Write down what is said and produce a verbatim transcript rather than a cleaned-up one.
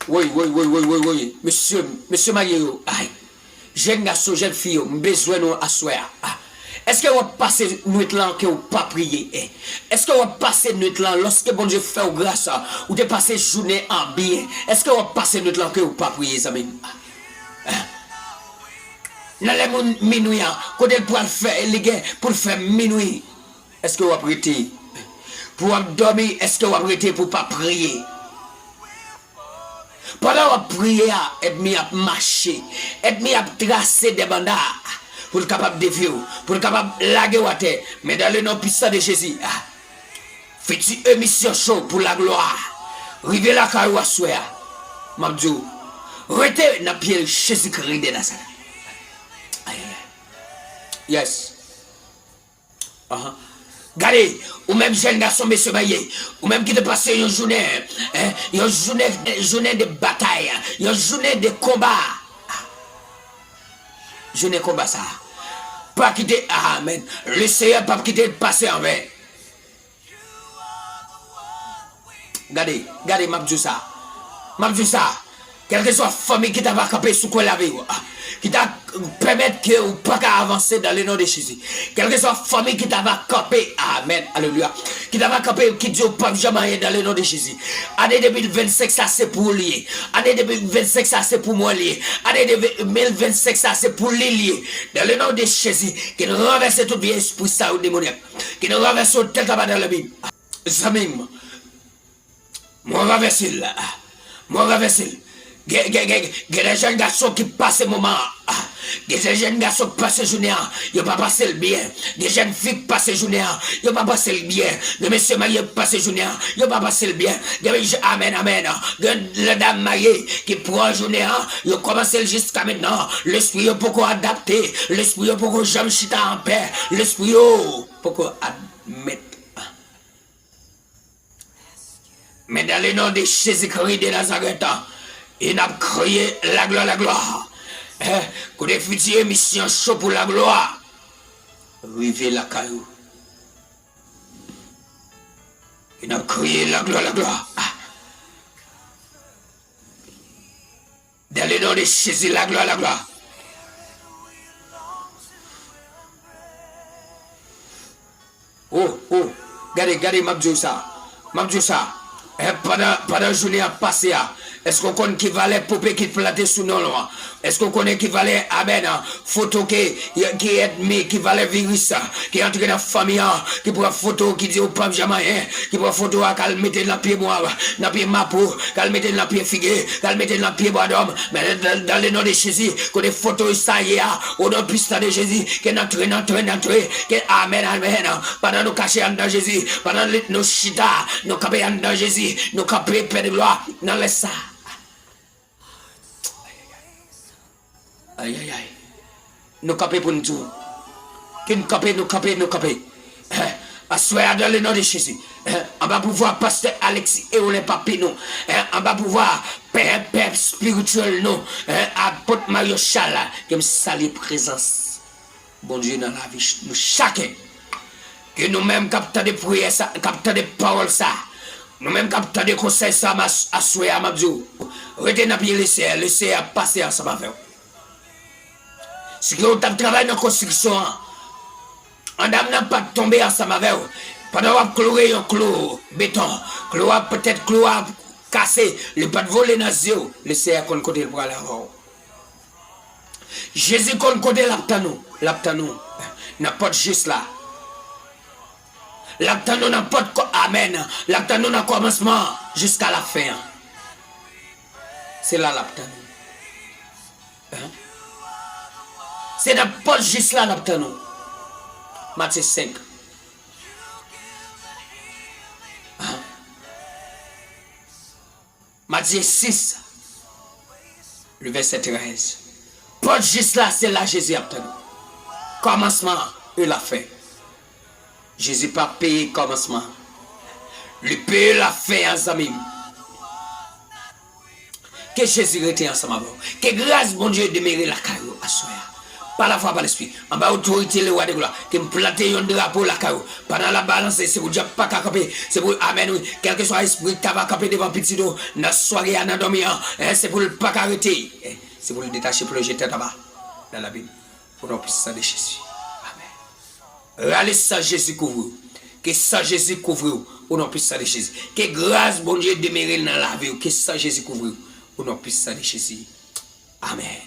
Woy, woy, woy, woy, woy, woy. Mesye, mesye marye yo, ay. Jèn gason, jèn fi yo, m bezwen nou aswè a. Ah. Èske w ap pase nwit lan ke w pa priye? Eh? Èske w ap pase nwit lan lòske Bondye fè w gras, ah, ou te pase jounen an byen? Èske w ap pase nwit lan ke w pa priye, zanmi m? Ah. Nan lè moun minwi an, kote l pral fè, li gen pou l fè minwi. Èske w ap rete pou w ap dòmi? Èske w ap rete pou w pa priye? Pandan w ap priye a, ènmi ap mache. Ènmi ap trase de banda pou l kapab devye w, pou l kapab lage w atè. Men dans le nom puissant de Jésus, ah, fiti emisyon cho pou laglwa rive lakay ou aswè a. M ap di w, rete nan pye Jezikri de Nazarèt. Ayayay. Yes. Ahan. Gade, ou menm jèn gason, mesye marye, ou menm ki te pase yon jounen, hein, yon jounen, jounen de batay, yon jounen de konba. Jounen konba sa. Pa kite, amen. Le Seyè p ap kite l pase anven. Gade, gade, m ap di w sa. M ap di w sa. Kèlkeswa fanmi ki ta va kanpe sou kwen lavi w, ki ta pèmèt ke ou pa ka avanse dans le nom de Jésus. Kèlkeswa fanmi ki ta va kanpe, amen, aleluya, ki ta va kanpe, ki di w p ap janm anyen dans le nom de Jésus. Ane de mil vennsenk sa se pou ou li ye. Ane de mil vennsenk sa se pou mwen li ye. Ane de mil vennsenk sa se pou li li ye. Dans le nom de Jésus, ke n ranvèse tout vye espri sa yo demonyak. Ke n ranvèse yo tèt anba dans le mil. Zanmi m, mwen ranvèse l. Mwen ranvèse l. Gen, gen, gen, gen de jèn gason ki pase moman an. Gen de jèn gason ki pase jounen an, yo pa pase l byen. Gen jèn fi ki pase jounen an, yo pa pase l byen. Gen mesye marye ki pase jounen an, yo pa pase l byen. Gen, amèn, amèn. Gen lè dam marye ki pran jounen an, yo kòmanse l jiska mentnan. Lespri yo poko adapte. Lespri yo poko janm chita anpè. Lespri yo poko admèt. Men dans le nom de Jésus-Christ de Nazareth, e n ap kriye laglwa, laglwa. Eh, kote fiti emisyon cho pou laglwa rive lakay ou. E n ap kriye laglwa, laglwa. Ah. Dans le nom de Jésus, laglwa, laglwa. Oh, oh, gade, gade, m ap di w sa. M ap di w sa. Eh, pandan, pandan jounen ap pase a, èske w konn ki valè pope ki plante sou non w lan? Èske w konnen ki valè, amèn, foto ke, ki ènmi, ki valè viris ki antre nan fanmi an, ki pran foto, ki di w p ap janm anyen, ki pran foto a, k al mete l nan pye bwa, nan pye mapo, k al mete l nan pye figi, k al mete l nan pye bwadòm. Men dans, dans le nom de Jésus, kote foto sa ye a, au nom puissant de Jésus, ke n antre, n antre, n antre, ke, amèn, amèn. Pandan nou kache anndan Jezi, pandan nou chita, nou kanpe anndan Jezi, nou kanpe, Pè de glwa, nan lè sa. Ayayay. Nou kanpe pou n di w. Ke n kanpe, nou kanpe, nou kanpe. Aswè a, dans le nom de Jésus. Anba pouvwa pastè Alexis Eolin Papineau. Anba pouvwa pè, pè espirityèl nou. Apot Mario Charles. Ke m salye prezans Bondye nan lavi ch-, nou chaken. Ke nou menm k ap tande priyè sa, k ap tande pawòl sa, nou menm k ap tande konsèy sa, m as-, aswè a, m ap di w, rete nan pye Leseyè, Leseyè ap pase ansanm avè w. Si ke w t ap travay nan konstriksyon an, andam nan pa t tonbe ansanm avè w, pandan w ap kloure yon klou beton, klou a, petèt klou a kase, li pa t vole nan zye w, Leseyè konn kote l prale avè w. Jezi konn kote l ap tann ou. L ap tann ou nan pòt jis la. L ap tann ou nan pòt kò-, amèn. L ap tann ou nan kòmansman an jiska lafen an. Se la l ap tann ou. Hein? Se nan pòt jis la l ap tann ou. Matye senk. Hein? Matye sis, le vèsè trèz. Pòt jis la, se la Jezi ap tann ou. Kòmansman e lafen. Jezi pa peye kòmansman. Li peye lafen an, zanmi m. Ke Jezi rete ansanm avè w. Ke gras Bondye demere lakay ou aswè a. pa lafwa, pa lespri, anba otorite lewa de glwa, ke m plante yon drapo lakay ou. Pandan l ap balanse, se pou dyab pa ka kanpe. Se pou, amèn, wi. Kèlkeswa espri ki ta va kanpe devan pitit ou nan sware a, nan dòmi an, en, se pou l pa ka rete. En, se pou l detache, plonje tèt anba nan labim. O non pwisan de Jezi. Amèn. Rale san Jezi kouvri w. Ke san Jezi kouvri w. O non pwisan de Jezi. Ke gras Bondye demere nan lavi w. Ke san Jezi kouvri w. O non pwisan de Jezi. Amèn.